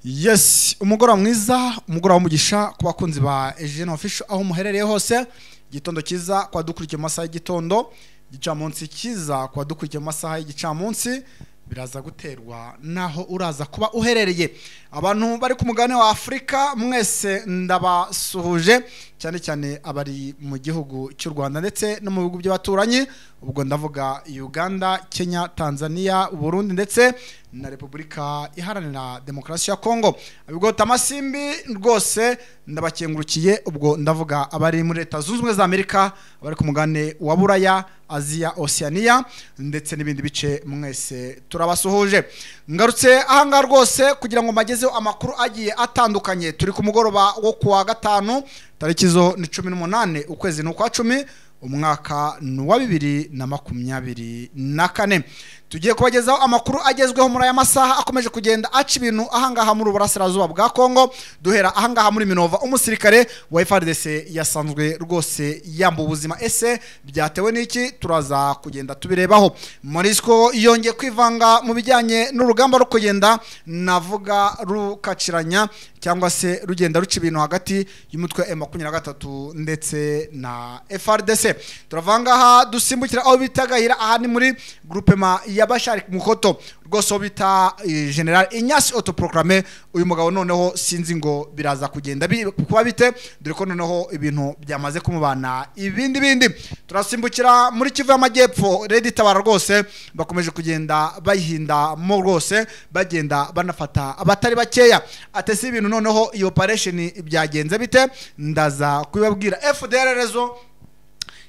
Yes, umugoroba mwiza, umugoroba w'umugisha ku bakunzi ba Eugene Official aho muherereye hose. Igitondo cyiza kwa dukurikiye mu masaha y'igitondo, igicamunsi cyiza kwa dukurikiye mu masaha y'igicamunsi, biraza guterwa naho uraza kuba uherereye. Abantu bari ku mugabane wa Afurika mwese ndabasuhuje, cyane cyane abari mu gihugu cy'u Rwanda ndetse no mu bihugu by'abaturanyi, ubwo ndavuga Uganda, Kenya, Tanzania, Burundi ndetse na Repubulika Iharanira Demokarasi ya Kongo. Abigota amasimbi rwose ndabakengurukiye, ubwo ndavuga abari muri Leta Zunze Ubumwe za Amerika, abari ku mugabane wa Buraya, Aziya, Oceania ndetse n'ibindi bice, mwese turabasuhuje. Ngarutse ahangaha rwose kugira ngo mbagezeho amakuru agiye atandukanye. Turi ku mugoroba wo kuwa gatanu, tariki zo ni 18 ukwezi ni ukwa 10, umwaka ni uwa 2024. Tugiye kubagezaho amakuru agezweho muri aya masaha akomeje kugenda aca ibintu ahangaha muri Burasirazuba bwa Kongo. Duhera ahangaha muri Minova, umusirikare wa FARDC yasanzwe rwose yamba ubuzima. Ese byatewe n'iki? Turaza kugenda tubirebaho. Morisco yongeye kwivanga mu bijyanye n'urugamba rwo kugenda navuga rukaciranya cyangwa se rugenda ruca ibintu hagati y'umutwe M23 ndetse na FARDC. Turavanga dusimbukira aho bita Gahira, aha ni muri groupement ya Bashar Mukoto, rwose aho bita General Ignace autoproclamé. Uyu mugabo noneho sinzi ngo biraza kugenda kuba bite, dore ko noneho ibintu byamaze kumubana ibindi bindi. Turasimbukira muri Kivu y'Amajyepfo, Red Tabara rwose bakomeje kugenda bayihinda mo rwose, bagenda banafata abatari bakeya. Atese ibintu noneho iyo operation byagenze bite, ndaza kubibabwira. FDLR rezo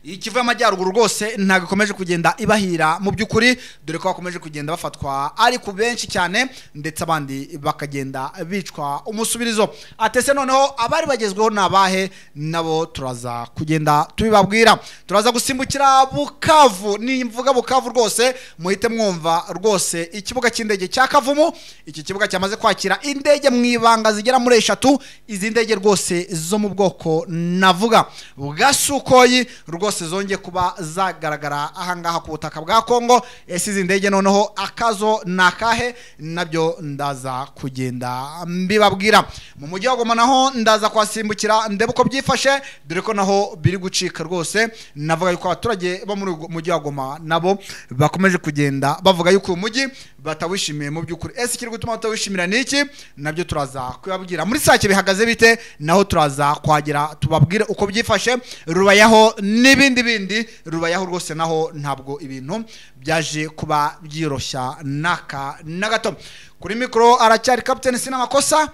Ikivu y'Amajyaruguru rwose ntabwo ikomeje kugenda ibahira mu by'ukuri, dore ko bakomeje kugenda bafatwa ari ku benshi cyane ndetse abandi bakagenda bicwa umusubirizo. Atese noneho abari bagezweho nabahe, nabo turaza kugenda tubibabwira. Turaza gusimbukira Bukavu. Nimvuga Bukavu rwose muhite mwumva rwose ikibuga cy'indege cya Kavumu. Iki kibuga cyamaze kwakira indege mu ibanga zigera muri 3. Izi ndege rwose zo mu bwoko navuga bwa Sukhoi rwose zongeye kuba zagaragara ahangaha ku butaka bwa Kongo. Ese izi ndege noneho akazo nakahe, nabyo ndaza kugenda mbibabwira. Mu mujyi wa Goma naho ndaza kwasimbukira ndebe uko byifashe, dore ko naho biri gucika rwose. Navuga yuko abaturage bo muri mujyi wa Goma nabo bakomeje kugenda bavuga yuko uyu mujyi batawishimiye mu by'ukuri. Ese kiri gutuma batawishimira niki, nabyo turaza kubabwira. Muri Sake bihagaze bite, naho turaza kwagera tubabwire uko byifashe. Rubayaho n'ibindi bindi, Rubayaho rwose naho ntabwo ibintu byaje kuba byoroshya naka na gato. Kuri mikoro aracyari Captain Sinamakosa.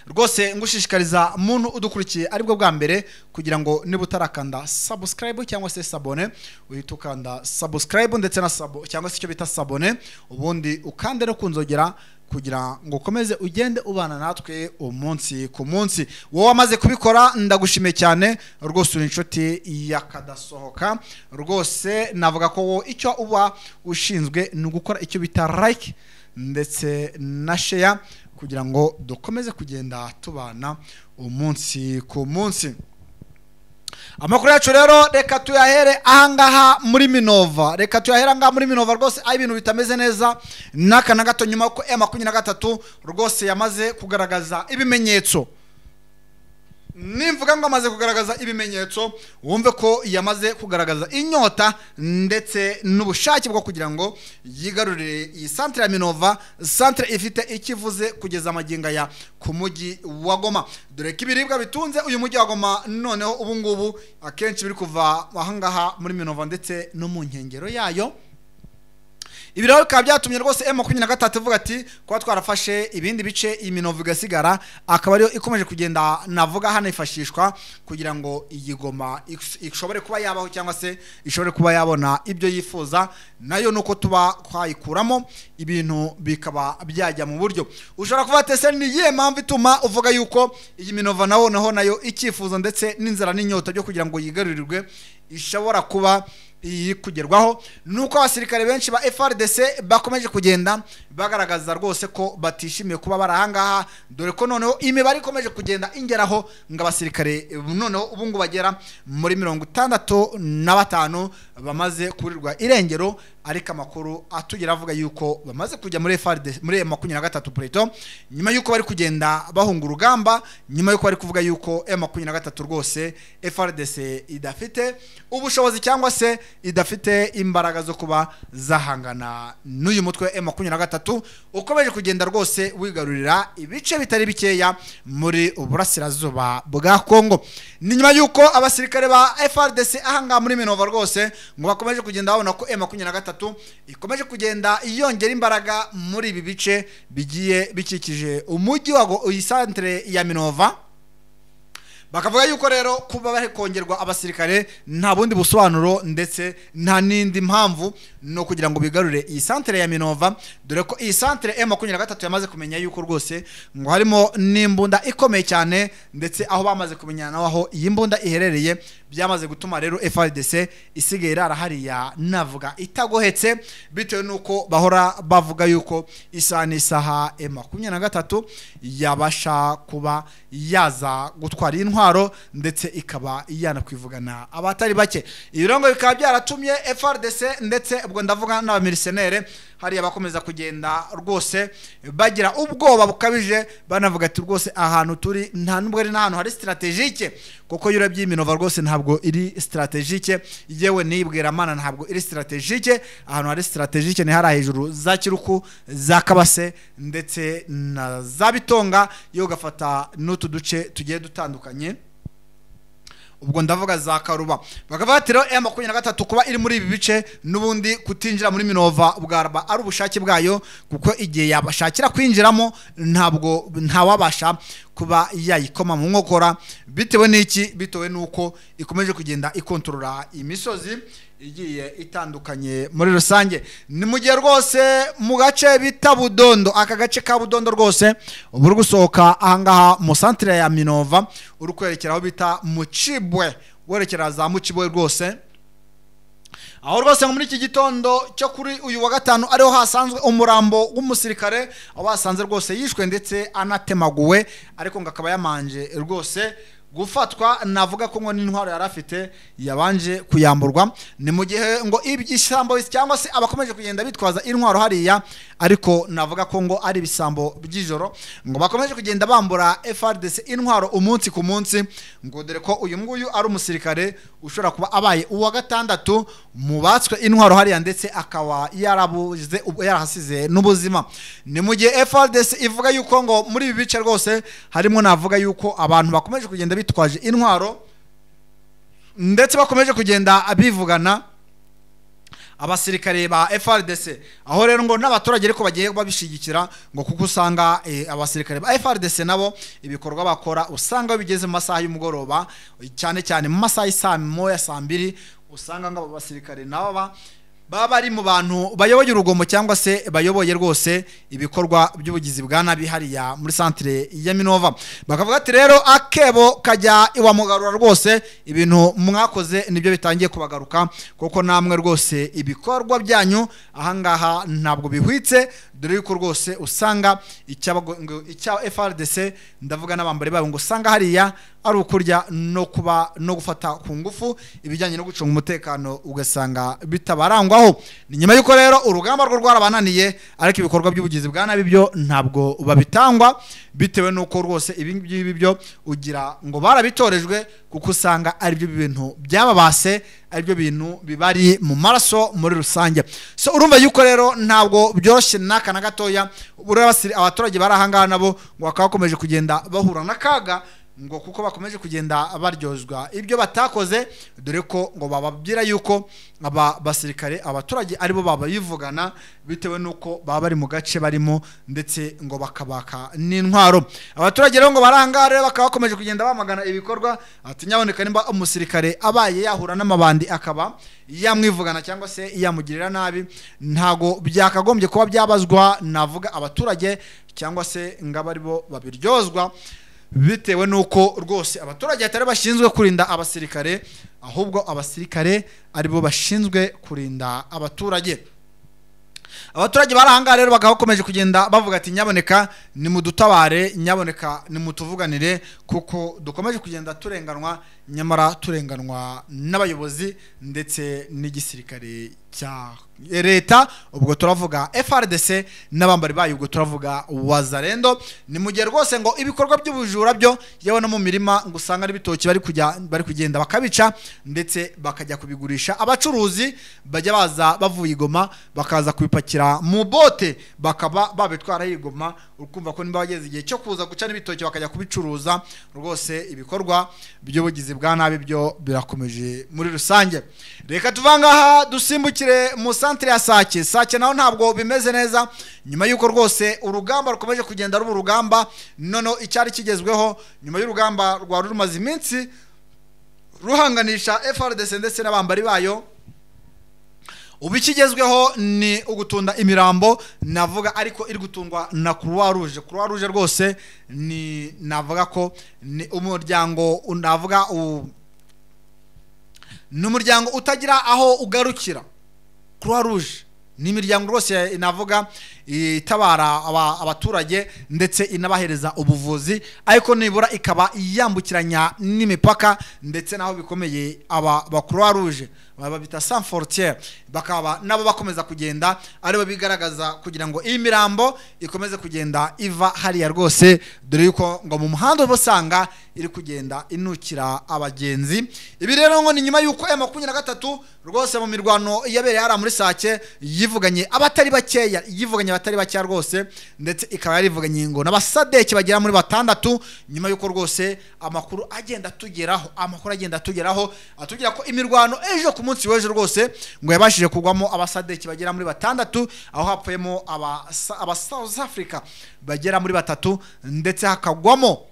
Rwose ngushishikariza muntu udukurikiye aribwo bwa mbere kugira ngo niba utarakanda subscribe cyangwa se sabone, uhita ukanda subscribe ndetse na sabo cyangwa se icyo bita sabone, ubundi ukande no kunzogera kugira ngo ukomeze ugende ubana natwe umunsi ku munsi. Wowe wamaze kubikora ndagushimiye cyane rwose, uri inshuti yakadasohoka rwose. Navuga ko wowe icyo uba ushinzwe ni ugukora icyo bita like ndetse na share kugira ngo dukomeze kugenda tubana umunsi ku munsi. Amakuru yacu rero reka tuyahere ahangaha muri Minova. Reka tuyahere ahangaha muri Minova rwose aho ibintu bitameze neza naka na gato, nyuma ko M23 rwose yamaze kugaragaza ibimenyetso. Nimvuga ngo amaze kugaragaza ibimenyetso, wumve ko yamaze kugaragaza inyota ndetse n'ubushake bwo kugira ngo yigarurire iyi centre ya Minova, centre ifite ikivuze kugeza amaginga ya ku mujyi wa Goma. Dore ko ibiribwa bitunze uyu mujyi wa Goma noneho ubu ngubu akenshi biri kuva ahangaha muri Minova ndetse no mu nkengero yayo. Ibi rero bikaba byatumye rwose M23 ivuga ati kuba twarafashe ibindi bice iyi Minova igasigara, akaba ariyo ikomeje kugenda navuga hanifashishwa kugira ngo iyi Goma ishobore kuba yabaho cyangwa se ishobore kuba yabona ibyo yifuza, nayo nuko tuba twayikuramo ibintu bikaba byajya mu buryo. Ushobora kuvuga ati ese ni iyihe mpamvu ituma uvuga yuko iyi Minova naho naho nayo icyifuzo ndetse n'inzara n'inyota byo kugira ngo yigarurirwe ishobora kuba iyi kugerwaho? Nuko abasirikare benshi ba FARDC bakomeje kugenda bagaragaza rwose ko batishimiye kuba barahangaha, dore ko noneho imibare ikomeje kugenda ingeraho ngo abasirikare noneho ubu ngo bagera muri 65 bamaze kurirwa irengero, Ariko amakuru atugera avuga yuko bamaze kujya muri FARDC muri M23 Preto, nyuma yuko bari kugenda bahunga urugamba, nyuma yuko bari kuvuga yuko M23 rwose FARDC idafite ubushobozi cyangwa se idafite imbaraga zo kuba zahangana n'uyu mutwe M23 ukomeje kugenda rwose wigarurira ibice bitari bikeya muri uburasirazuba bwa Kongo. Ni nyuma yuko abasirikare ba FARDC ahanga muri Minova rwose ngo bakomeje kugenda babona ko M23 ikomeje kugenda yongera imbaraga muri ibi bice bigiye bikikije umujyi wa centre ya Minova. Bakavuga yuko rero kuba bari kongerwa abasirikare nta bundi busobanuro ndetse nta nindi mpamvu no kugira ngo bigarure iyi centre ya Minova, dore ko iyi centre M23 yamaze kumenya yuko rwose ngo harimo n'imbunda ikomeye cyane, ndetse aho bamaze kumenya naho iyi mbunda iherereye byamaze gutuma rero FARDC isigaye irara hariya navuga itagohetse, bitewe nuko bahora bavuga yuko isaha n'isaha M23 yabasha kuba yaza gutwara intwaro ndetse ikaba yanakwivugana abatari bake. Ibirango bikaba byaratumye FARDC ndetse ubwo ndavuga n'abamilisenere hariya bakomeza kugenda rwose bagira ubwoba bukabije, banavuga ati rwose ahantu turi nta nubwo ari n'ahantu hari strategique, kuko yura by'iminova rwose ntabwo iri strategique, yewe nibwira mana ntabwo iri strategique. Ahantu hari strategique ni hari hejuru za Kiruku, za Kabase ndetse na za Bitonga, yo gafata n'utu duce tugiye dutandukanye, ubwo ndavuga za Karuba. Bakavuga ati rero M23 kuba iri muri ibi bice nubundi kutinjira muri Minova bwaraba ari ubushake bwayo, kuko igihe yabashakira kwinjiramo ntabwo ntawabasha kuba yayikoma mu nkokora, bitewe n'iki? Bitewe nuko ikomeje kugenda ikontorora imisozi igiye itandukanye muri rusange. Ni mu gihe rwose mu gace bita Budondo, aka gace ka Budondo rwose uburi gusohoka ahangaha mu centre ya Minova uri kwerekera aho bita Mucibwe, werekera za Mucibwe rwose, aho rwose muri iki gitondo cyo kuri uyu wa gatanu ariho hasanzwe umurambo w'umusirikare, aho basanze rwose yishwe ndetse anatemaguwe, ariko ngo akaba yamanje rwose gufatwa, navuga ko ngo n'intwaro yarafite yabanje kuyamburwa. Ni mu gihe ngo ibisambo cyangwa se abakomeje kugenda bitwaza intwaro hariya, ariko navuga ko ngo ari ibisambo by'ijoro, ngo bakomeje kugenda bambura FARDC intwaro umunsi ku munsi, ngo dore ko uyu nguyu ari umusirikare ushobora kuba abaye uwa gatandatu mu batswe intwaro hariya, ndetse akaba yarabuze yarahasize n'ubuzima. Ni mu gihe FARDC ivuga yuko ngo muri ibi bice rwose harimo navuga yuko abantu bakomeje kugenda bitwaje intwaro ndetse bakomeje kugenda abivugana abasirikare ba FARDC, aho rero ngo n'abaturage ariko bagiye babishigikira, ngo kuko usanga abasirikare ba FARDC nabo ibikorwa bakora usanga bigeze mu masaha y'umugoroba, cyane cyane mu masaha y'saa moya saa mbiri, usanga ngo abasirikare nabo baba bari mu bantu bayoboye urugomo cyangwa se bayoboye rwose ibikorwa by'ubugizi bwa nabi hariya muri centre ya Minova. Bakavuga ati rero akebo kajya iwa mugarura rwose, ibintu mwakoze nibyo bitangiye kubagaruka, kuko namwe rwose ibikorwa byanyu ahangaha ntabwo bihwitse, dore yuko rwose usanga icya FARDC ndavuga n'abambari babo ngo usanga hariya ari ukurya no kuba no gufata ku ngufu ibijyanye no gucunga umutekano ugasanga bitabarangwaho. Ni nyuma yuko rero urugamba rwo rwarabananiye, ariko ibikorwa by'ubugizi bwa nabi byo ntabwo babitangwa, bitewe nuko rwose ibi ngibi byo ugira ngo barabitorejwe, kuko usanga ari byo bintu byababase, ari byo bintu bibari mu maraso muri rusange. So urumva yuko rero ntabwo byoroshye naka na gatoya. Abaturage bari ahangaha nabo ngo bakaba bakomeje kugenda bahura n'akaga, ngo kuko bakomeje kugenda baryozwa ibyo batakoze, dore ko ngo bababwira yuko aba basirikare abaturage aribo babayivugana, bitewe nuko baba bari mu gace barimo ndetse ngo bakabaka n'intwaro. Abaturage rero ngo barangare bakaba bakomeje kugenda bamagana ibikorwa, ati nyaboneka nimba umusirikare abaye yahura n'amabandi akaba yamwivugana cyangwa se yamugirira nabi, ntago byakagombye kuba byabazwa navuga abaturage cyangwa se ngaba aribo babiryozwa, bitewe nuko rwose abaturage atari bashinzwe kurinda abasirikare, ahubwo abasirikare aribo bashinzwe kurinda abaturage. Abaturage barahanga rero bakabakomeje kugenda bavuga ati nyaboneka ni mudutabare, nyaboneka ni mutuvuganire, kuko dukomeje kugenda turenganwa, nyamara turenganwa n'abayobozi ndetse n'igisirikare cya leta, ubwo turavuga FARDC n'abambari bayo, ubwo turavuga Wazalendo. Ni mu gihe rwose ngo ibikorwa by'ubujura byo yewe no mu mirima ngo usanga ari bitoki bari kugenda bakabica ndetse bakajya kubigurisha. Abacuruzi bajya baza bavuye Igoma bakaza kubipakira mu bote bakaba babitwara Igoma. Ukumva ko nimba bageze igihe cyo kuza guca n'ibitoki bakajya kubicuruza, rwose ibikorwa by'ubugizi bwa nabi byo birakomeje muri rusange. Reka tuvangaha dusimbukire mu centre ya Sake. Sake naho ntabwo bimeze neza nyuma yuko rwose urugamba rukomeje kugenda ruba urugamba. Noneho icyari kigezweho nyuma y'urugamba rwa rumaze iminsi ruhanganisha FARDC ndetse n'abambari bayo, ubu ikigezweho ni ugutunda imirambo navuga, ariko iri gutungwa na Croix Rouge. Croix Rouge rwose ni navuga ko ni umuryango, navuga ni umuryango utagira aho ugarukira. Croix Rouge ni imiryango rwose navuga itabara abaturage ndetse inabahereza ubuvuzi, ariko nibura ikaba yambukiranya n'imipaka ndetse naho bikomeye aba ba Croix Rouge babita Sans Frontières, bakaba nabo bakomeza kugenda aribo bigaragaza kugira ngo iyi mirambo ikomeze kugenda iva hariya rwose, dore yuko ngo mu muhanda ubusanga iri kugenda inukira abagenzi. Ibi rero ngo ni nyuma yuko M23 rwose mu mirwano yabereye hariya muri Sake yivuganye abatari bakeya, yivuganye abatari bakeya rwose, ndetse ikaba yarivuganye ngo n'abasadeki bagera muri 6, nyuma yuko rwose amakuru agenda tugeraho, amakuru agenda tugeraho atugira ko imirwano ejo ku munsi w'ejo rwose ngo yabashije kugwamo abasadeki bagera muri 6, aho hapfuyemo aba South Africa bagera muri 3, ndetse hakagwamo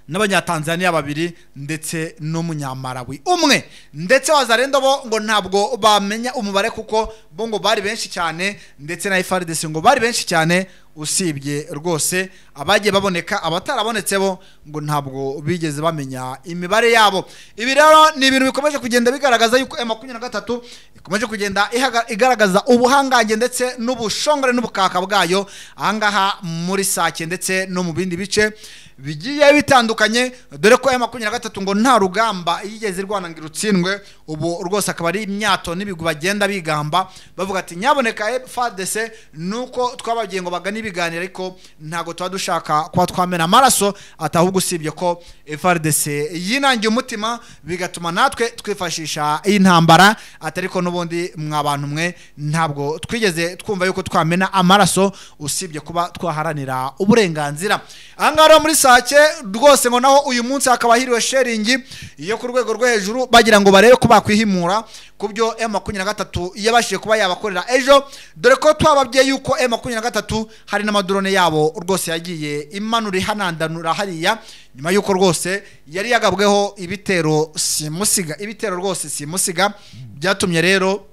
n'abanyatanzania 2 ndetse n'umunyamarawi 1. Ndetse Wazalendo bo ngo ntabwo bamenya umubare kuko bo ngo bari benshi cyane, ndetse na FARDC ngo bari benshi cyane, usibye rwose abagiye baboneka, abatarabonetse bo ngo ntabwo bigeze bamenya imibare yabo. Ibi rero ni ibintu bikomeje kugenda bigaragaza yuko M23 ikomeje kugenda igaragaza ubuhangange ndetse n'ubushongore n'ubukaka bwayo ahangaha muri Sake ndetse no mu bindi bice bigiye bitandukanye, dore ko M23 ngo nta rugamba yigeze irwana ngo irutsindwe. Ubu rwose akaba ari imyato n'ibigwi bagenda bigamba bavuga ati nyaboneka FARDC nuko twabagiye ngo bagane ibiganiro, ariko ntago tuba dushaka kuba twamena amaraso, atahubwo usibye ko FARDC yinangiye umutima bigatuma natwe twifashisha intambara, atariko n'ubundi mwa bantu mwe ntabwo twigeze twumva yuko twamena amaraso usibye kuba twaharanira uburenganzira. Ahangaha muri Sake rwose ngo naho uyu munsi hakaba hiriwe sharing iyo ku rwego rwo hejuru bagira ngo barebe ko bakwihimura kubyo M23 yabashije kuba yabakorera ejo, dore ko twababwiye yuko M23 hari n'amadrone yabo rwose yagiye imanura ihanandanura hariya nyuma yuko rwose yari yagabweho ibitero simusiga, ibitero rwose simusiga byatumye rero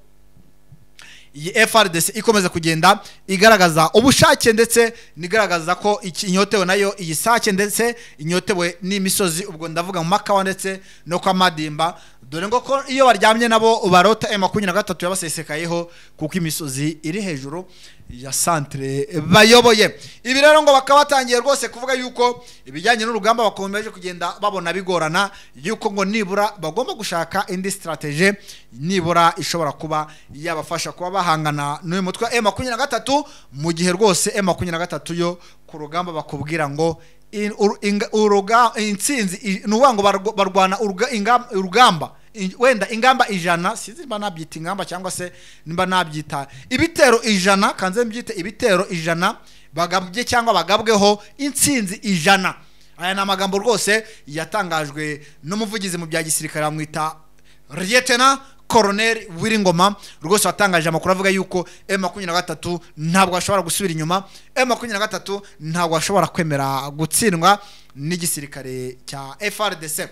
iyi FARDC ikomeza kugenda igaragaza ubushake ndetse nigaragaza ko inyotewe nayo iyi Sake ndetse inyotewe n'imisozi, ubwo ndavuga mu Makawa ndetse no kwa Madimba, dore ngo ko iyo baryamye nabo barota M23 yabasesekayeho kuko imisozi iri hejuru ya centre bayoboye. Ibi rero ngo bakaba batangiye rwose kuvuga yuko ibijyanye n'urugamba bakomeje kugenda babona bigorana, yuko ngo nibura bagomba gushaka indi strategie nibura ishobora kuba yabafasha kuba bahangana n'uyu mutwe M23, mu gihe rwose M23 yo ku rugamba bakubwira ngo intsinzi nuvuga ngo barwana urugamba wenda ingamba 100, sinzi nimba nabyita ingamba cyangwa se nimba nabyita ibitero 100, kanze mbyite ibitero 100 bagabye cyangwa bagabweho intsinzi 100. Aya ni amagambo rwose yatangajwe n'umuvugizi mu bya gisirikare bamwita Lieutenant Colonel Wiringoma, rwose watangaje amakuru avuga yuko M23 ntabwo ashobora gusubira inyuma, M23 ntabwo ashobora kwemera gutsindwa n'igisirikare cya FARDC.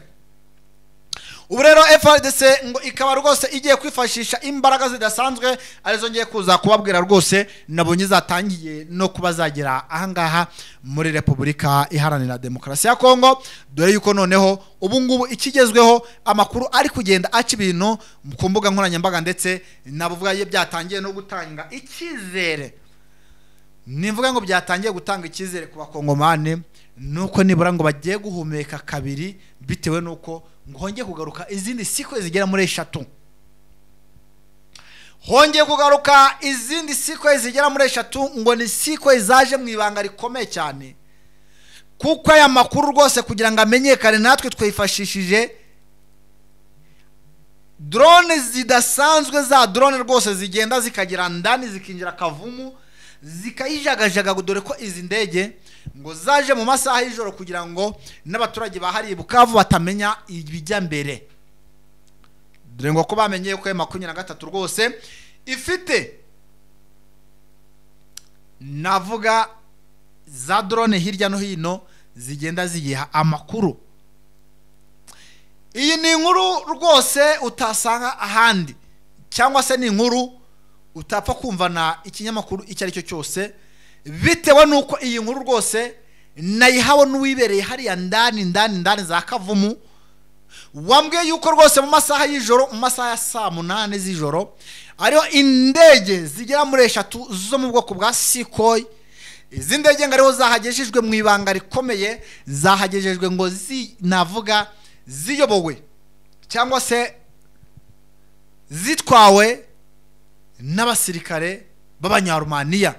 Ubu rero FARDC ngo ikaba rwose igiye kwifashisha imbaraga zidasanzwe arizo ngiye kuza kubabwira rwose nabonye zatangiye no kuba zagera ahangaha muri Repubulika Iharanira Demokarasi ya Kongo, dore yuko noneho ubu ngubu ikigezweho amakuru ari kugenda aca ibintu ku mbuga nkoranyambaga ndetse nabuvuga ye byatangiye no gutanga icyizere. Nivuga ngo byatangiye gutanga icyizere ku bakongomane nuko nibura ngo bagiye guhumeka kabiri bitewe nuko ngo hongeye kugaruka izindi sikwe zigera muri 3. Hongeye kugaruka izindi Sukhoi zigera muri 3, ngo ni Sukhoi zaje mu ibanga rikomeye cyane, kuko aya makuru rwose kugira ngo amenyekane natwe twifashishije drone zidasanzwe, za drone rwose zigenda zikagera ndani zikinjira Kavumu zikayijagajaga, dore ko izi ndege ngo zaje mu masaha y'ijoro kugira ngo n'abaturage bahariye Bukavu batamenya ibijya mbere. Dore ngo ko bamenye ko M23 rwose ifite navuga za drone hirya no hino zigenda zigiha amakuru. Iyi ni inkuru rwose utasanga ahandi, cyangwa se ni inkuru utapfa kumvana ikinyamakuru icyo ari cyo cyose, bitewe nuko iyi nkuru rwose nayihawe n'uwibereye hariya ndani ndani ndani za Kavumu, wambwiye yuko rwose mu masaha y'ijoro, mu masaha ya saa 8 z'ijoro, ariho indege zigera muri 3 zo mu bwoko bwa Sukhoi. Izi ndege ngo ariho zahagejejwe mu ibanga rikomeye, zahagejejwe ngo navuga ziyobowe cyangwa se zitwawe n'abasirikare b'Abanyarumaniya.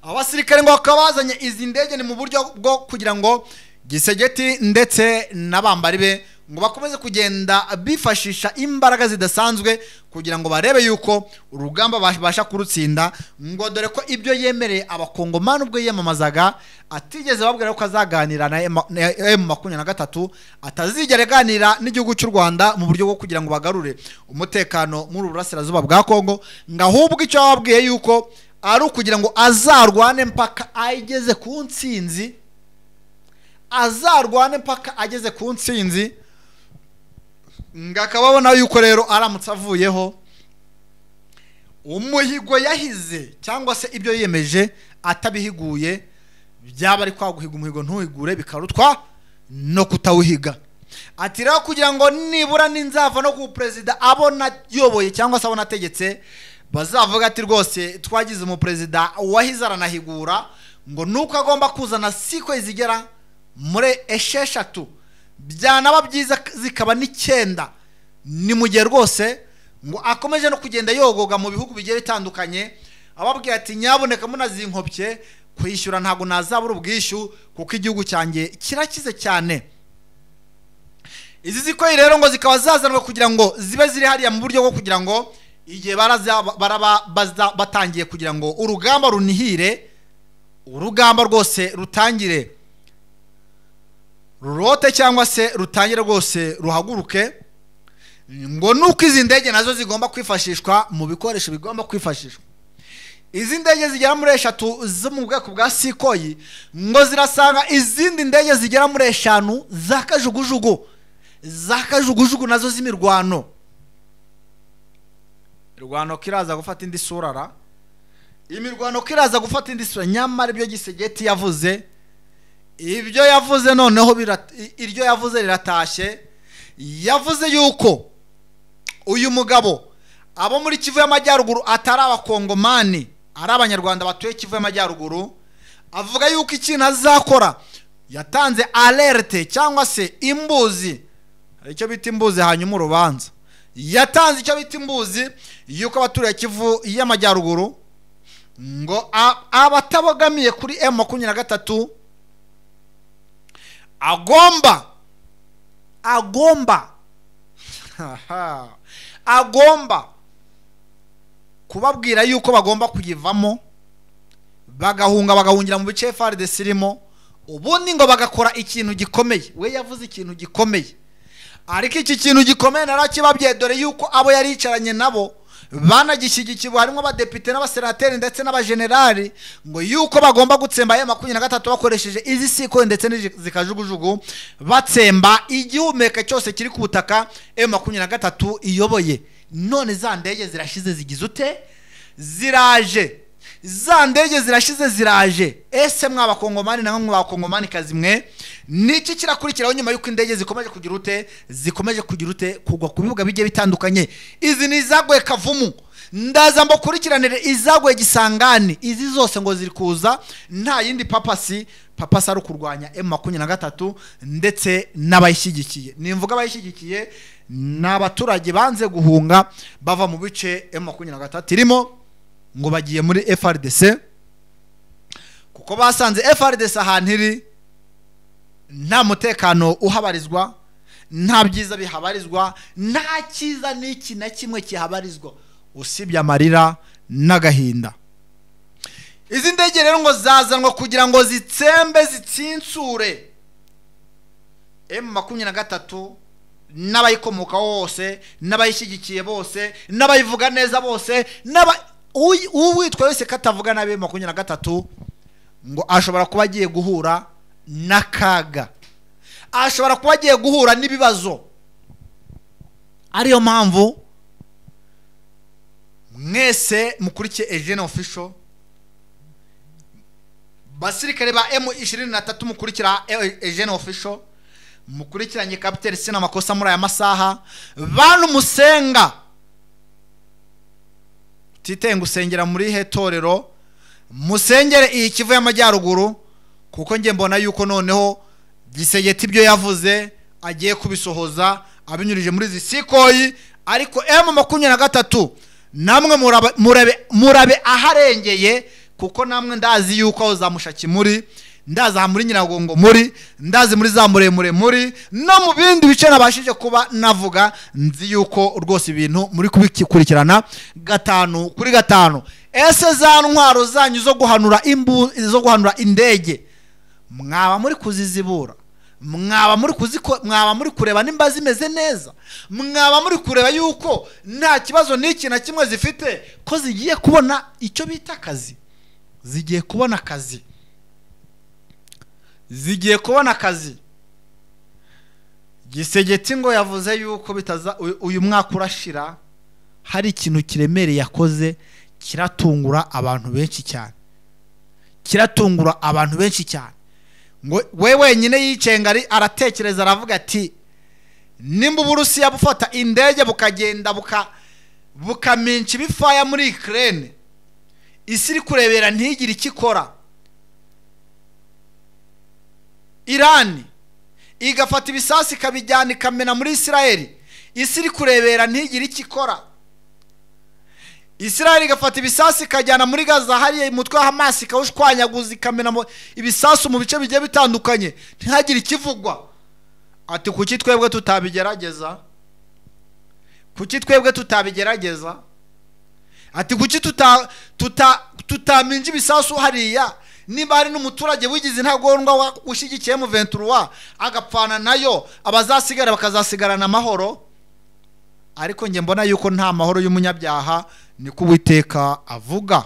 Abasirikare ngo bakaba bazanye izi ndege ni mu buryo bwo kugira ngo Gisegeti ndetse n'abambari be ngo bakomeze kugenda bifashisha imbaraga zidasanzwe kugira ngo barebe yuko urugamba babasha kurutsinda, ngo dore ko ibyo yemereye abakongomani ubwo yiyamamazaga atigeze babwira ko azaganira na M23, atazigera aganira n'igihugu cy'u Rwanda mu buryo bwo kugira ngo bagarure umutekano muri Burasirazuba bwa Kongo, ngo ahubwo icyo bababwiye yuko ari ukugira ngo azarwane mpaka ageze ku ntsinzi, azarwane mpaka ageze ku ntsinzi. Ngakababona yuko rero aramutse avuyeho umuhigo yahize cyangwa se ibyo yiyemeje atabihiguye, byaba ari kwaguhiga umuhigo ntuhigure bikarutwa no kutawuhiga. Ati rero kugira ngo nibura ninzava no ku president abona yoboye cyangwa se abona ategetse, bazavuga ati rwose twagize umupresident wahize aranahigura, ngo nuko agomba kuzana Sukhoi zigera muri 6, byanaba byiza zikaba 9. Ni mu gihe rwose ngo akomeje no kugenda yogoga mu bihugu bigiye bitandukanye, ababwira ati nyaboneka munazinkopye kwishyura ntago nazabura ubwishyu kuko igihugu cyanjye kirakize cyane. Izi Sukhoi rero ngo zikaba zazanwa kugira ngo zibe ziri hariya mu buryo bwo kugira ngo igihe baraba batangiye kugira ngo urugamba runihire, urugamba rwose rutangire rurote cyangwa se rutangire rwose ruhaguruke, ngo nuko izi ndege nazo zigomba kwifashishwa mu bikoresho bigomba kwifashishwa. Izi ndege zigera muri 3 zo mu bwoko bwa Sukhoi ngo zirasanga izindi ndege zigera muri 5 za kajugujugu, za kajugujugu nazo z'imirwano. Irwano kiraza gufata indi sura ra, imirwano kiraza gufata indi sura. Nyamara ibyo Gisegeti yavuze, ibyo yavuze noneho iryo yavuze riratashye. Yavuze yuko uyu mugabo abo muri Kivu y'Amajyaruguru atari abakongomani, ari abanyarwanda batuye Kivu y'Amajyaruguru. Avuga yuko ikintu azakora, yatanze alerte cyangwa se imbuzi, icyo bita imbuzi hanyuma urubanza, yatanze icyo bita imbuzi yuko abaturiye Kivu y'Amajyaruguru ngo abatabogamiye kuri M23 agomba kubabwira yuko bagomba kuyivamo bagahunga, bagahungira mu bice FARDC irimo, ubundi ngo bagakora ikintu gikomeye. We yavuze ikintu gikomeye, ariko iki kintu gikomeye narakibabwiye, dore yuko abo yari yicaranye nabo banagishyigikiwe, harimo abadepite n'abasenateri ndetse n'abajenerali, ngo yuko bagomba gutsemba M23 bakoresheje izi Sukhoi ndetse n'izikajugujugu, batsemba igihumeka cyose kiri ku butaka M23 iyoboye. None za ndege zirashize zigize ute? Ziraje. Za ndege zirashize ziraje. Ese mw'abakongomani na mw'abakongomani kazi mwe, niki kirakurikiraho nyuma yuko indege zikomeje kugira ute? Zikomeje kugira ute kugwa ku bibuga bigiye bitandukanye. Izi ni zagoye Kavumu Ndaza mbakurikiranire izaguye Gisangani. Izi zose ngo ziri kuza nta yindi papasi ari kurwanya M23 ndetse n'abayishyigikiye. Nimvuga abayishyigikiye n'abaturage banze guhunga bava mu bice M23 irimo ngo bagiye muri FARDC, kuko basanze FARDC ahantu iri nta mutekano uhabarizwa, nta byiza bihabarizwa, nta cyiza n'iki na kimwe kihabarizwa usibye amarira n'agahinda. Izi ndege rero ngo zazanwa kugira ngo zitsembe zitsinsure M23 n'abayikomokaho bose, n'abayishyigikiye bose, n'abayivuga neza bose, uwitwa wese katavuga nabi M23 ngo ashobora kuba agiye guhura n'akaga, ashobora kuba agiye guhura n'ibibazo. Ariyo mpamvu mwese mukurikiye Eugene Official, basirikare ba M23 mukurikira Eugene Official, mukurikiranye Capitaine Sina makosa muri aya masaha. Bantu musenga titenga usengera muri he torero, musengere iyi Kivu y'Amajyaruguru, kuko nge mbona yuko noneho Gisegeti ibyo yavuze agiye kubisohoza abinyurije muri izi sikoyi. Ariko M23 namwe murabe aharengeye, kuko namwe ndazi yuko aho za Mushaki muri, ndazi aha muri Nyiragongo muri, ndazi muri za Muremure muri, no mu bindi bice nabashije kuba navuga, nzi yuko rwose ibintu muri kubikurikirana 5 kuri 5. Ese za ntwaro zanyu zo guhanura imbu, zo guhanura indege, mwaba muri kuzizibura, mwaba muri kuziko, mwaba muri kureba nimba zimeze neza, mwaba muri kureba yuko nta kibazo n'iki na kimwe zifite, ko zigiye kubona icyo bita akazi. Zigiye kubona akazi, zigiye kubona akazi. Gisegeti ngo yavuze yuko bitaza uyu mwaka urashira hari ikintu kiremereye yakoze kiratungura abantu benshi cyane, kiratungura abantu benshi cyane. Ngo we wenyine yicenga ari aratekereza aravuga ati nimba Uburusiya bufata indege bukagenda bukaminca ibifaya muri Ukraine, isi iri kurebera ntigire ikikora, Irani igafata ibisasu ikabijyana ikamena muri Israel, isi iri kurebera ntigire ikikora, Israel igafata ibisasu ikajyana muri Gaza hariya umutwe wa Hamas ikawushwanyaguza ikamena ibisasu mu bice bigiye bitandukanye ntihagire ikivugwa. Ati kuki twebwe tutabigerageza? Kuki twebwe tutabigerageza? Ati kuki tutaminja ibisasu hariya? Niba hari n'umuturage wigize intagondwa ushyigikiye M23 agapfana nayo, abazasigara bakazasigarana amahoro. Ariko nge mbona yuko nta mahoro y'umunyabyaha, niko Uwiteka avuga.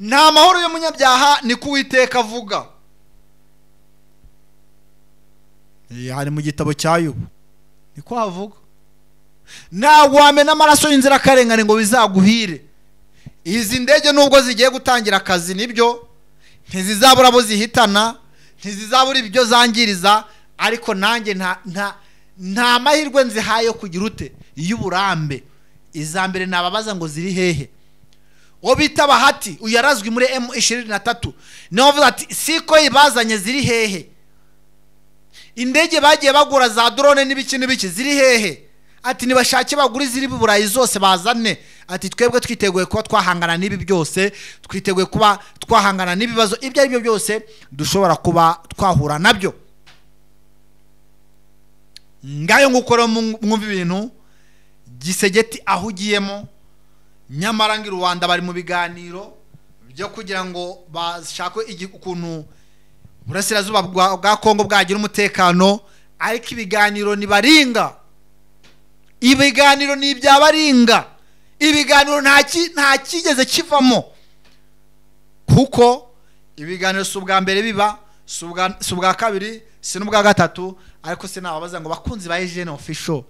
Nta mahoro y'umunyabyaha, niko Uwiteka avuga. Hari mu gitabo cya Yobu niko avuga. Ntabwo wamena amaraso y'inzirakarengane ngo bizaguhire. Izi ndege nubwo zigiye gutangira akazi nibyo, ntizizabura abo zihitana, ntizizabura ibyo zangiriza, ariko nanjye nta mahirwe nzihaye kugira ute y'uburambe. Iza mbere nababaza ngo ziri hehe? Uwo bita Bahati uyu yarazwi muri M23 niwe wavuze ati siko ibazanye ziri hehe? Indege bagiye bagura za drone n'ibiki n'ibiki ziri hehe? Ati nibashake bagura iziri Burayi zose bazane. Ati twebwe twiteguye kuba twahangana n'ibi byose, twiteguye kuba twahangana n'ibibazo ibyo ari byo byose dushobora kuba twahura nabyo. Ngayo ngukora mwumva ibintu Gisegeti ahugiyemo. Nyamara ngi Rwanda bari mu biganiro byo kugira ngo bashake ukuntu Burasirazuba bwa Kongo bwagira umutekano, ariko ibiganiro ni baringa, ibiganiro ni ibyabaringa, ibiganiro nta kigeze kivamo, kuko ibiganiro si ubwa mbere biba, si ubwa kabiri, si n'ubwa gatatu. Ariko se nababaza ngo bakunzi ba Eugene Official,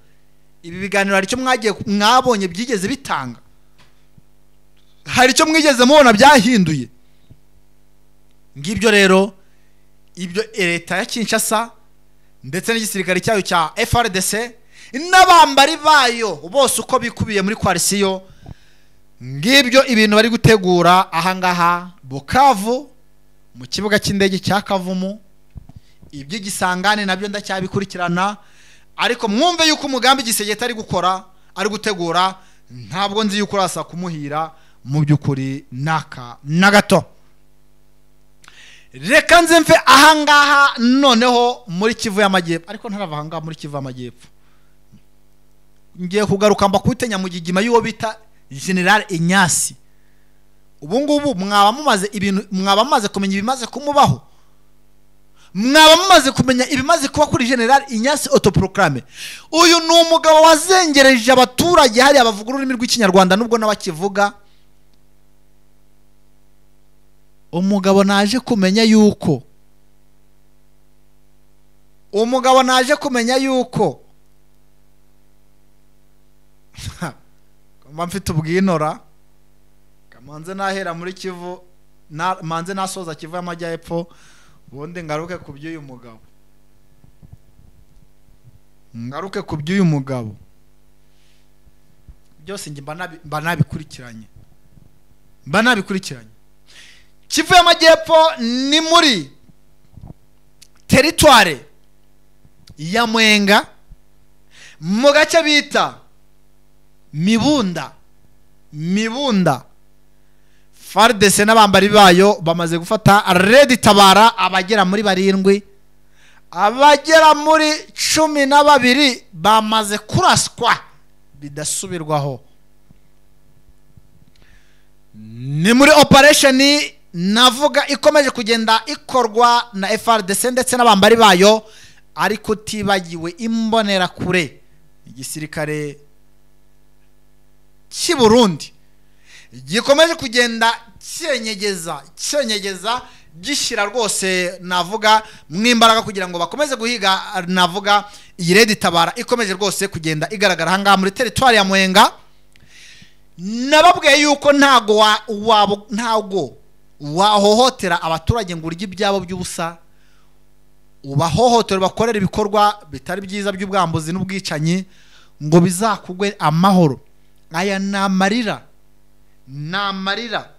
ibi biganiro hari icyo mwagiye mwabonye byigeze bitanga? Hari icyo mwigeze mubona byahinduye? Ngibyo rero ibyo leta ya Kinshasa ndetse n'igisirikare cyayo cya FARDC n'abambari bayo bose uko bikubiye muri coalition Ngibyo ibintu bari gutegura ahangaha Bukavu mu kibuga cy'indege cya Kavumu. Iby'igisangane nabyo ndacyabikurikirana, ariko mwumve yuko umugambi Gisegeti ari gukora, ari gutegura, ntabwo nzi yuko urasa kumuhira mu by'ukuri naka na gato. Reka nze mve ahangaha noneho muri Kivu y'Amajyepfo, ariko ntarava ahangaha muri Kivu y'Amajyepfo ngiye kugaruka mbakute Nyamugigima y'uwo bita General Inyasi. Ubu ngubu mwaba mumaze ibintu, mwaba mumaze kumenya ibimaze kumubaho, mwaba mumaze kumenya ibimaze kuba kuri General Inyasi autoproclame. Uyu ni umugabo wazengereje abaturage hariya bavuga ururimi rw'Ikinyarwanda nubwo n'abakivuga. Umugabo naje kumenya yuko, umugabo naje kumenya yuko mba mfite ubwinora, kamanze nahera muri Kivu, manze nasoza Kivu y'Amajyepfo, ubundi ngaruke ku by'uyu mugabo, ngaruke ku by'uyu mugabo byose njye mba nabikurikiranye, mba nabikurikiranye. Kivu y'Amajyepfo ni muri teritware ya Mwenga mu gace bita Mibunda. Mibunda FARDC n'abambari bayo bamaze gufata Red Tabara abagera muri 7, abagera muri 12 bamaze kuraswa bidasubirwaho. Ni muri operation navuga ikomeje kugenda ikorwa na FARDC ndetse n'abambari bayo, ariko tibagiwe imbonera kure igisirikare cy'i Burundi gikomeje kugenda cyenyegeza cyenyegeza gishyira rwose navuga mwimbaraga kugira ngo bakomeze guhiga navuga iyi Red Tabara ikomeje rwose kugenda igaragara ahangaha muri territoire ya Mwenga. Nababwiye yuko ntago ntago wahohotera abaturage ngo urye ibyabo by'ubusa, ubahohotera bakorera ibikorwa bitari byiza by'ubwambuzi n'ubwicanyi ngo bizakugwe amahoro. Aya namarira, namarira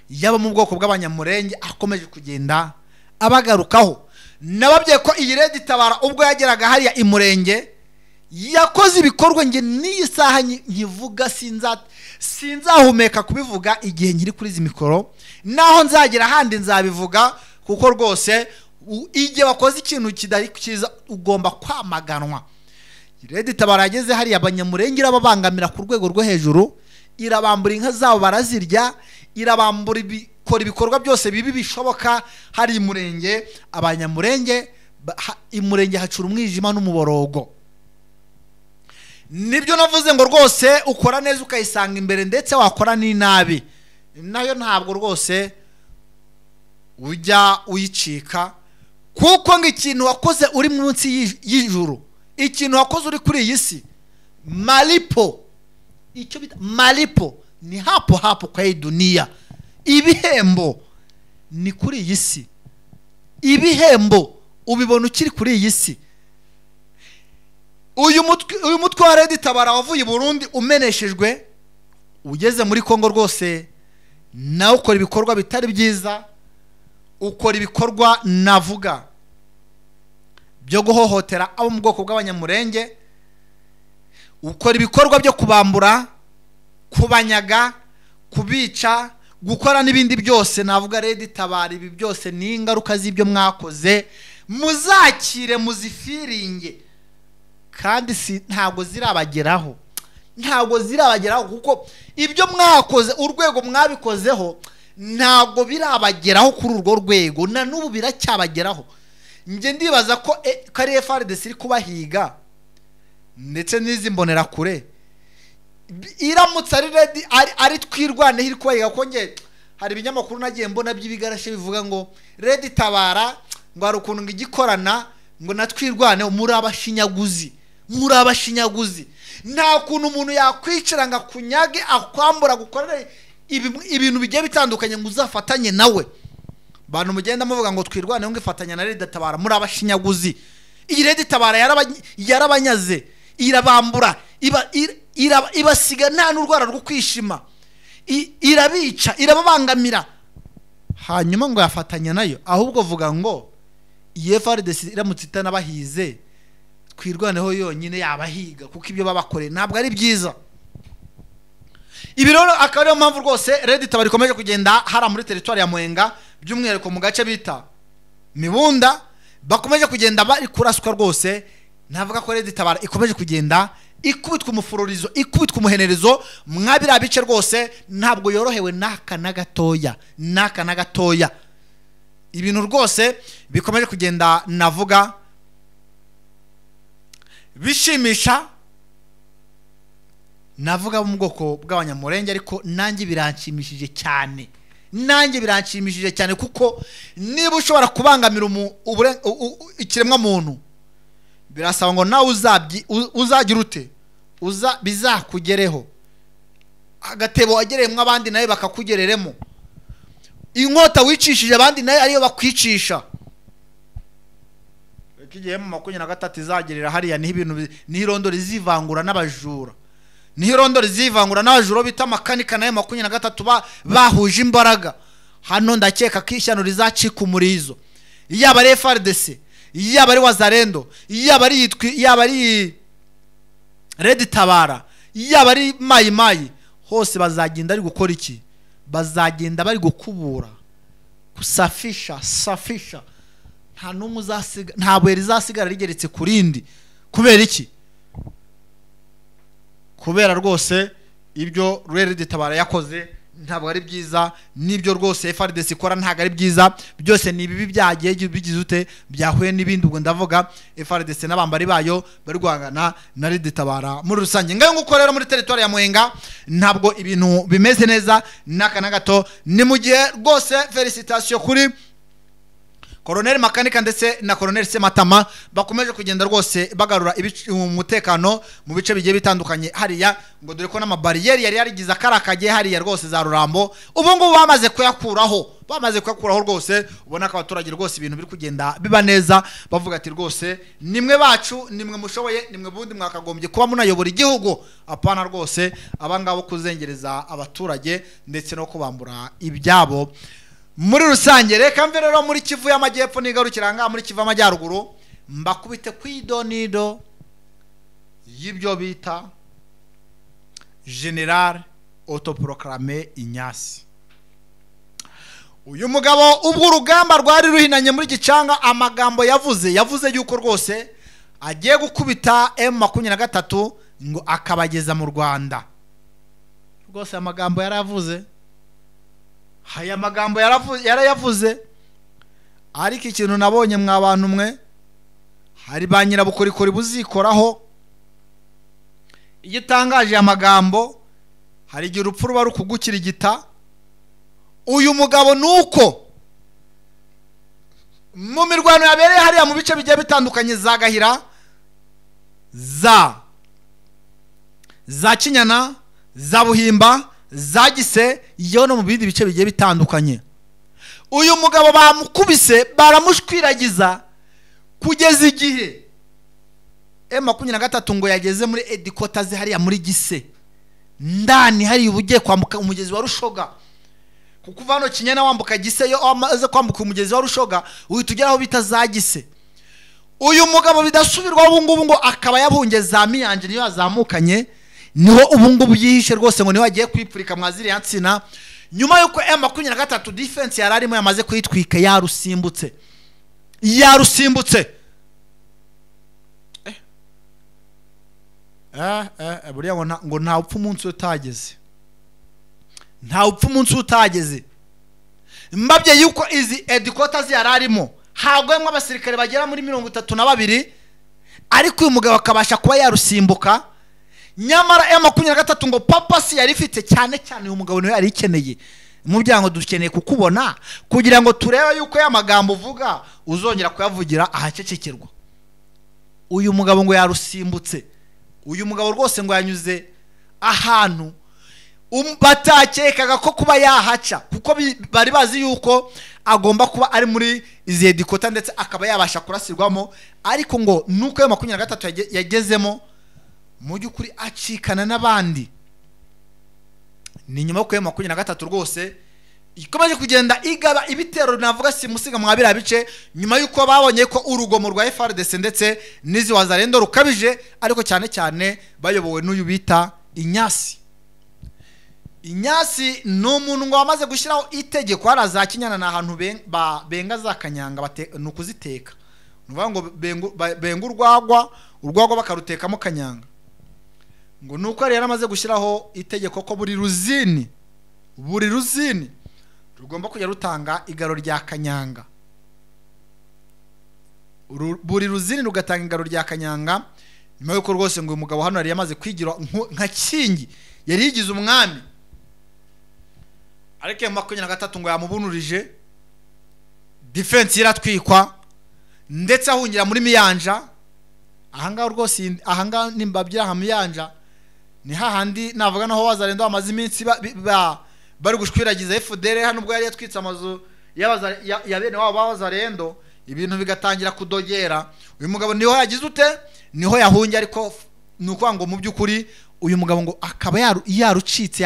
yaba mu bwoko bw'abanyamurenge akomeje kugenda abagarukaho. Nababwiye ko iyi Red Tabara ubwo yageraga hariya imurenge yakoze ibikorwa nge n'iyi saha nkivuga sinzahumeka kubivuga igihe nkiri kuri izi mikoro, naho nzagera handi nzabivuga, kuko rwose igihe wakoze ikintu kidari cyiza ugomba kwamaganwa. Red Tabara yageze hariya abanyamurenge irababangamira ku rwego rwo hejuru, irabambura inka zabo barazirya, irabambura ikora ibikorwa byose bibi bishoboka hari imurenge. Abanyamurenge imurenge hacura umwijima n'umuborogo. Nibyo navuze ngo rwose ukora neza ukayisanga imbere, ndetse wakora n'inabi nayo ntabwo rwose ujya uyicika, kuko ngo ikintu wakoze uri munsi y'ijuru, ikintu wakoze uri kuri iyi si, malipo, icyo bita malipo ni hapo hapo kwa hii dunia. Ibihembo ni kuri iyi si, ibihembo ubibona ukiri kuri iyi si. Uyu mutwe wa Red Tabara wavuye i Burundi umeneshejwe ugeze muri Kongo rwose nawe ukora ibikorwa bitari byiza, ukora ibikorwa navuga byo guhohotera abo mu bwoko bw'abanyamurenge, ukora ibikorwa byo kubambura, kubanyaga, kubica, gukora n'ibindi byose. Navuga Red Tabara ibi byose ni ingaruka z'ibyo mwakoze, muzakire muzifiringe, kandi si ntabwo zirabageraho, ntabwo zirabageraho kuko ibyo mwakoze urwego mwabikozeho ntabwo birabageraho kuri urwo rwego, na n'ubu biracyabageraho. Nge ndibaza ko kari FARDC iri kubahiga ndetse n'izi mbonera kure, iramutse ari ready ari twirwaneho iri kubahiga. Ko nge hari ibinyamakuru nagiye mbona by'ibigarashe bivuga ngo Red Tabara ngo hari ukuntu ngo igikorana ngo natwirwaneho. Muri abashinyaguzi, muri abashinyaguzi. Nta kuntu umuntu yakwicara ngo akunyage akwambura gukorera ibintu bigiye bitandukanye ngo uzafatanye nawe. Bantu mugenda muvuga ngo twirwaneho ngo ifatanya na Red Tabara, muri abashinyaguzi. Iyi Red Tabara yarabanyaze, irabambura, Ibasiga nta n'urwara rwo kwishima, irabica, irababangamira, hanyuma ngo yafatanya nayo. Ahubwo vuga ngo iyi FARDC iramutse itanabahize, Twirwaneho yonyine yabahiga, kuko ibyo babakoreye ntabwo ari byiza. Ibi rero akaba ariyo mpamvu rwose Red Tabara ikomeje kugenda hara muri teritwari ya Mwenga, by'umwihariko mu gace bita Mibunda, bakomeje kugenda bari kuraswa rwose. Navuga ko Red Tabara ikomeje kugenda ikubitwa umufururizo, ikubitwa umuhenerezo mwabira bice rwose, ntabwo yorohewe naka na gatoya, naka na gatoya. Ibintu rwose bikomeje kugenda navuga bishimisha, navuga mu bwoko bw'abanyamurenge, ariko nanjye biranshimishije cyane, nanjye biranshimishije cyane, kuko niba ushobora kubangamira ikiremwa muntu, birasaba ngo nawe uzagira ute, bizakugereho. Agatebo wagereyemo abandi nawe bakakugereremo, inkota wicishije abandi nawe ariyo bakwicisha. Igihe mu 23 izagerera hariya, niho ibintu, niho irondo rizivangura n'abajura, niho irondo rizivangura n'abajura bita makanika nayo 23 bahuje imbaraga. Hano ndakeka ko ishyano rizacika umurizo, yaba ari FARDC, yaba ari Wazalendo, yaba ari yitwi, yaba ari Red Tabara, yaba ari Mayi Mayi, hose bazagenda ari gukora iki? Bazagenda bari gukubura, kusafisha, safisha. Nta n'umwe uzasiga, nta buye rizasigara rigeretse ku rindi. Kubera iki? Kubera rwose ibyo Red Tabara yakoze ntabwo ari byiza, nibyo rwose FARDC ikora ntabwo ari byiza, byose ni ibibi byagiye bigize ute, byahuye n'ibindi. Ubwo ndavuga FARDC n'abambari bayo bari guhangana na Red Tabara muri rusange. Ngayo nguko rero muri territoire ya Mwenga ntabwo ibintu bimeze neza n'aka na gato. Ni mu gihe rwose felicitation kuri Colonel Makanika ndetse na Colonel Sematama bakomeje kugenda rwose bagarura umutekano mu bice bigiye bitandukanye hariya, ngo dore ko n'amabariyeri yari yarigize akarakagiye hariya rwose za Rurambo, ubu ngubu bamaze kuyakuraho, bamaze kuyakuraho rwose. Ubona ko abaturage rwose ibintu biri kugenda biba neza, bavuga ati rwose nimwe bacu, nimwe mushoboye, nimwe bundi mwakagombye kuba munayobora igihugu, apana rwose abangabo kuzengereza abaturage ndetse no kubambura ibyabo muri rusange. Reka mve rero muri Kivu y'Amajyepfo nigarukira ngaha muri Kivu y'Amajyaruguru, mbakubite kwidonido y'ibyo bita General autoproclamé Inyasi. Uyu mugabo ubwo urugamba rwari ruhinanye muri Gicanga, amagambo yavuze, yavuze yuko rwose agiye gukubita M23 ngo akabageza mu Rwanda. Rwose amagambo yaravuze, haya magambo yarayavuze, ariko ikintu nabonye mwa bantu mwe, hari ba nyirabukorikori buzikoraho. Igitangaje amagambo, hari igihe urupfu ruba rukugukira igita. Uyu mugabo nuko mu mirwano yabereye hariya mu bice bigiye bitandukanye za Gahira, za Kinyana, za Buhimba, za Gise, yo no mu bindi bice bigiye bitandukanye, uyu mugabo bamukubise baramushwiragiza kugeza igihe M23 ngo yageze muri edikota ze hariya muri Gise ndani, hari ubugiye kwambuka umugezi wa Rushoga. Kuko uva hano Kinyana wambuka Gise, yo amaze kwambuka umugezi wa Rushoga uhita ugera aho bita za Gise. Uyu mugabo bidasubirwaho ubu ngubu ngo akaba yabunge za Miyanje, niyo yazamukanye, niho ubu ngubu yihishe rwose, ngo niho agiye kwipfurika mwa ziriya nsina, nyuma yuko M23 defense yari arimo yamaze kuyitwika, yarusimbutse, yarusimbutse. Buriya ngo nta upfa umunsi utageze, nta upfa umunsi utageze. Mbabye yuko izi edikota yari arimo hagwemwe abasirikare bagera muri 32, ariko uyu mugabo akabasha kuba yarusimbuka. Nyamara M23 ngo papa si yari ifite cyane cyane uyu mugabo niwe yari ikeneye. Mu byango dukeneye kukubona kugira ngo turebe yuko ya magambo uvuga uzongera kuyavugira ahacecekerwa. Uyu mugabo ngo yarusimbutse, uyu mugabo rwose ngo yanyuze ahantu batakekaga ko kuba yahaca, kuko bari bazi yuko agomba kuba ari muri izi edikota ndetse akaba yabasha kurasirwamo, ariko ngo nuko M23 yagezemo Mu by'ukuri acikana n'abandi. Ni nyuma yo M23 rwose ikomeje kugenda igaba ibitero navuga si musiga mwabira bice, nyuma yuko babonye ko urugomo rwa FARDC ndetse nizi wazarendo rukabije, ariko cyane cyane bayobowe n'uyu bita Inyasi. Inyasi ni umuntu ngo wamaze gushyiraho itegeko haraza Kinyana na ahantu benga za kanyanga nukuziteka, nuvuga ngo benga urwagwa bakarutekamo kanyanga. Ngo nuko yari yaramaze gushyiraho itegeko ko buri ruzini rugomba kujya rutanga igaro rya kanyanga, buri ruzini rugatanga igaro rya kanyanga. Nyuma yuko rwose ngo uyu mugabo hano yari yamaze kwigira nka Kingi, yari yigize umwami, ariko M23 ngo yamubunurije defense iratwikwa ndetse ahungira muri Miyanja. Ahangaha rwose, ahangaha nimbabyira ha Miyanja ni hahandi navuga naho wazarendo amaze iminsi bari gushwiragiza FDR hano, ubwo yari yatwitse amazu ya bene wabo b'abazarendo, ibintu bigatangira kudogera. Uyu mugabo niho yagize ute, niho yahungiye, ariko nuko ngo mu by'ukuri uyu mugabo ngo akaba yarucitse,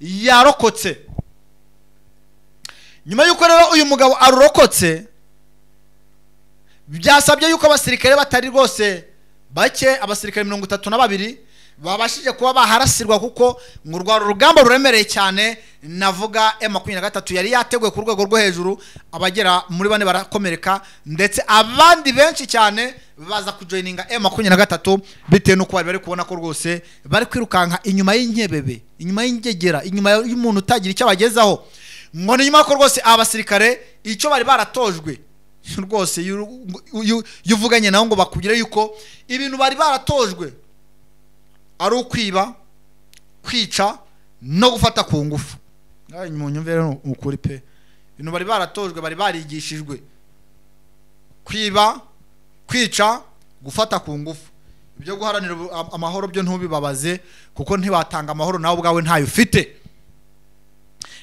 yarokotse. Nyuma yuko rero uyu mugabo arurokotse, byasabye yuko abasirikare batari rwose bake, abasirikare 32 babashije kuba baharasirwa, kuko ngo rwa rugamba ruremereye cyane navuga M23 yari yateguye ku rwego rwo hejuru. Abagera muri bane barakomereka ndetse abandi benshi cyane baza kujoininga M23 bitewe nuko bari kubona ko rwose bari kwirukanka inyuma y'inkebebe, inyuma y'ingegera, inyuma y'umuntu utagira icyo abagezaho. Ngo nyuma ko rwose abasirikare icyo bari baratojwe rwose, yuvuganye naho ngo bakugire yuko ibintu bari baratojwe ari ukwiba, kwica no gufata ku ngufu. Munyumvere ukuri pe, ibintu bari baratojwe, bari barigishijwe kwiba, kwica, gufata ku ngufu. Ibyo guharanira amahoro byo ntubibabaze, kuko ntiwatanga amahoro nawe ubwawe ntayo ufite.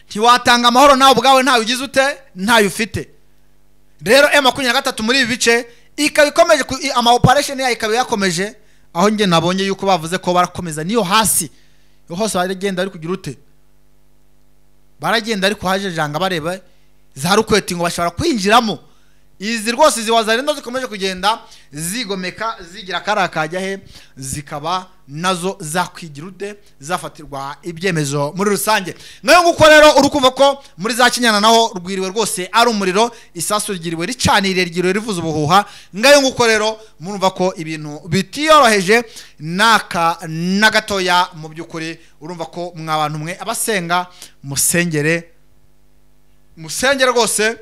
Ntiwatanga amahoro nawe ubwawe ntayo ugize ute, ntayo ufite. Rero M23 muri ibi bice ikaba ikomeje ama operation yayo ikaba yakomeje, aho nge nabonye yuko bavuze ko barakomeza niyo hasi yo hose baragenda ari kugira ute, baragenda ariko haje janga bareba za rukweti ngo bashobora kwinjiramo. Izi rwose ziwazarendo zikomeje kugenda zigomeka zigira karakajya he, zikaba nazo zakwigira ute, zafatirwa ibyemezo muri rusange. Nayo nguko rero urukumva ko muri za Kinyana naho rwiriwe rwose ari umuriro, isasu ryiriwe ricanire, ryiriwe rivuza ubuhuha. Ngayo nguko rero murumva ko ibintu bitiyoroheje naka nagatoya. Mu by'ukuri urumva ko mwa bantu mwe abasenga musengere rwose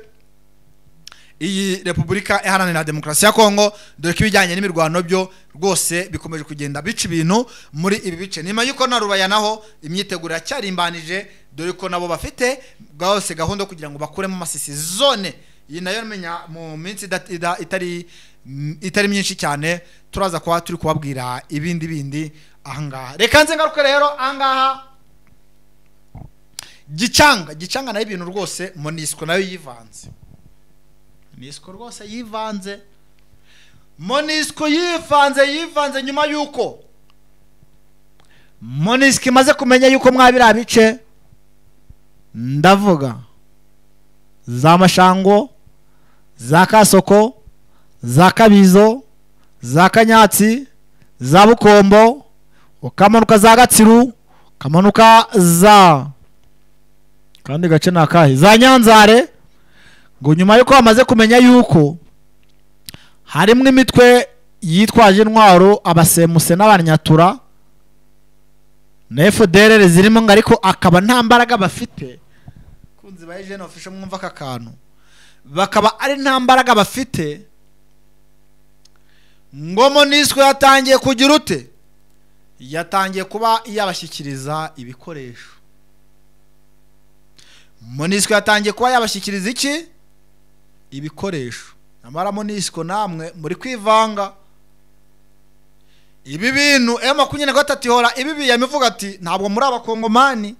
iyi Repubulika Iharanira Demokarasi ya Kongo, dore ko ibijyanye n'imirwano byo rwose bikomeje kugenda bica ibintu muri ibi bice. Nyuma yuko na Rubaya naho imyiteguro yacyarimbanije, dore ko nabo bafite bwose gahunda kugira ngo bakuremo Masisi zone. Iyi nayo menya mu minsi itari myinshi cyane turaza kuba turi kubabwira ibindi bindi ahangaha. Reka nze ngaruke rero ahangaha Gicanga nayo ibintu rwose MONUSCO nayo yivanze. MONUSCO rwose yivanze, MONUSCO yivanze nyuma yuko MONUSCO imaze kumenya yuko mwabira bice, ndavuga za Mashango, za Kasoko, za Kabizo, za Kanyatsi, za Bukombo, ukamanuka za Gatsiru, ukamanuka za kandi gace nakahe za Nyanzare. Ngo nyuma yuko bamaze kumenya yuko harimo imitwe yitwaje intwaro, abasemuse n'abanyatura na FDLR zirimo, ngo ariko akaba nta mbaraga bafite. Kunzi ba Eugene official mwumva aka kantu, bakaba ari nta mbaraga bafite. Ngo MONUSCO yatangiye kugira ute, yatangiye kuba yabashyikiriza ibikoresho. MONUSCO yatangiye kuba yabashyikiriza iki? Ibikoresho. Namara MONUSCO namwe muri kwivanga ibi bintu. M23 ihora ibi yamivuga ati ntabwo muri abakongomani,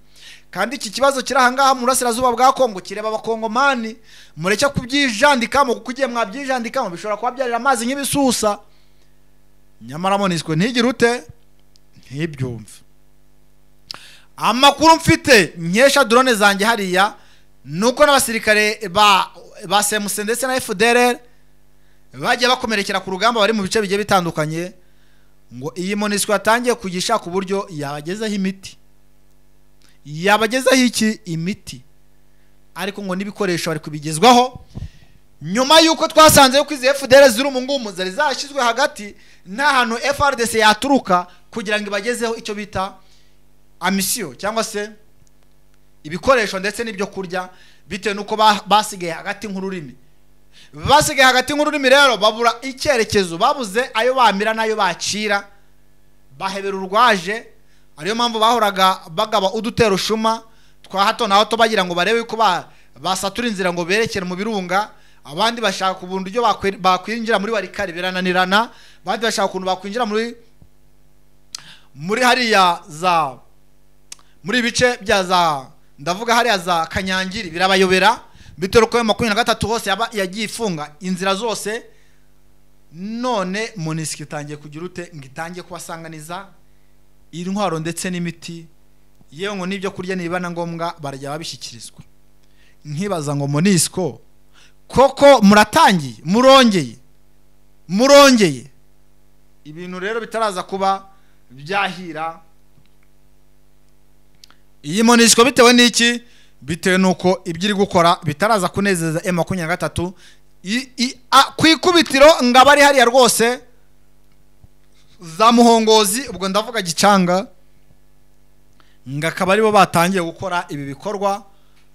kandi iki kibazo kiri ahangaha mu burasirazuba bwa Kongo kireba abakongomani, mureke kubyijandikamo, kuko ugiye mwabyijandikamo bishobora kubabyarira amazi nk'ibisusa. Nyamara MONUSCO ntigire ute, ntibyumve. Amakuru mfite nkesha drone zanjye hariya nuko n'abasirikare ba CMC ndetse na FDLR bagiye bakomerekera ku rugamba bari mu bice bigiye bitandukanye, ngo iyi MONUSCO yatangiye kugisha ku buryo yabagezaho imiti, yabagezaho iki imiti, ariko ngo n'ibikoresho bari kubigezwaho. Nyuma yuko twasanze yuko izi FDLR ziri mu ngumu zari zashyizwe hagati, nta hantu FARDC yaturuka kugira ngo ibagezeho icyo bita amisiyo cyangwa se ibikoresho ndetse n'ibyo kurya, bitewe nuko basigaye hagati nk'ururimi. Basigaye hagati nk'ururimi rero babura icyerekezo, babuze ayo bamira n'ayo bacira, bahebera urwaje. Ariyo mpamvu bahoraga bagaba udutero shuma twa hato na hato bagira ngo barebe ko basatura inzira ngo berekere mu birunga. Abandi bashaka uburyo bakwinjira muri Warikari birananirana, abandi bashaka ukuntu bakwinjira muri hariya za muri bice bya za ndavuga hariya za Kanyangiri birabayobera, bitewe ko 23 hose yagiye ifunga inzira zose. None MONUSCO itangiye kugira ute, ngo itangiye kubasanganiza intwaro ndetse n'imiti, yewe ngo n'ibyo kurya niba na ngombwa barajya babishyikirizwa. Nkibaza ngo MONUSCO koko muratangiye, murongeye ibintu rero bitaraza kuba byahira iyi MONUSCO. Bitewe n'iki? Bitewe nuko ibyo iri gukora bitaraza kunezeza M23. Ku ikubitiro ngaba ari hariya rwose za Muhongozi, ubwo ndavuga Gicanga, ngakaba aribo batangiye gukora ibi bikorwa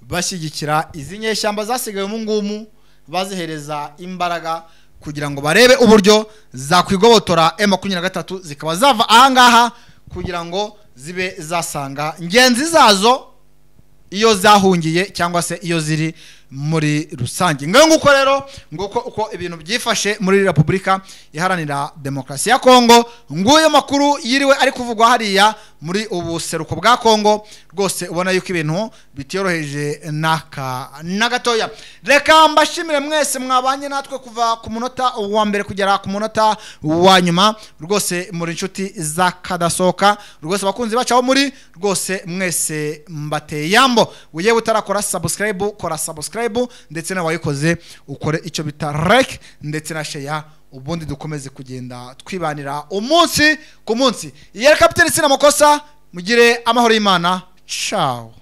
bashyigikira izi nyeshyamba zasigaye mu ngumu, bazihereza imbaraga kugira ngo barebe uburyo zakwigobotora M23 zikaba zava ahangaha kugira ngo zibe zasanga ngenzi zazo iyo zahungiye cyangwa se iyo ziri muri rusange. Ngaho nguko rero nguko uko ibintu byifashe muri Repubulika Iharanira Demokarasi ya Kongo. Nguyo makuru yiriwe ari kuvugwa hariya muri ubuseruko bwa Kongo, rwose ubona yuko ibintu bitiyoroheje naka na gatoya. Reka mbashimire mwese mwabanye natwe kuva ku munota wa mbere kugera ku munota wa nyuma, rwose muri inshuti za kadasoka, rwose bakunzi bacaho muri rwose mwese mbateye yambo. Uyewe utarakora subscribe, kora subscribe, ndetse nawe wayikoze ukore icyo bita like ndetse na share, ubundi dukomeze kugenda twibanira umunsi ku munsi. Yari Kapiteni Sina Makosa, mugire amahoro y'Imana. Ciao.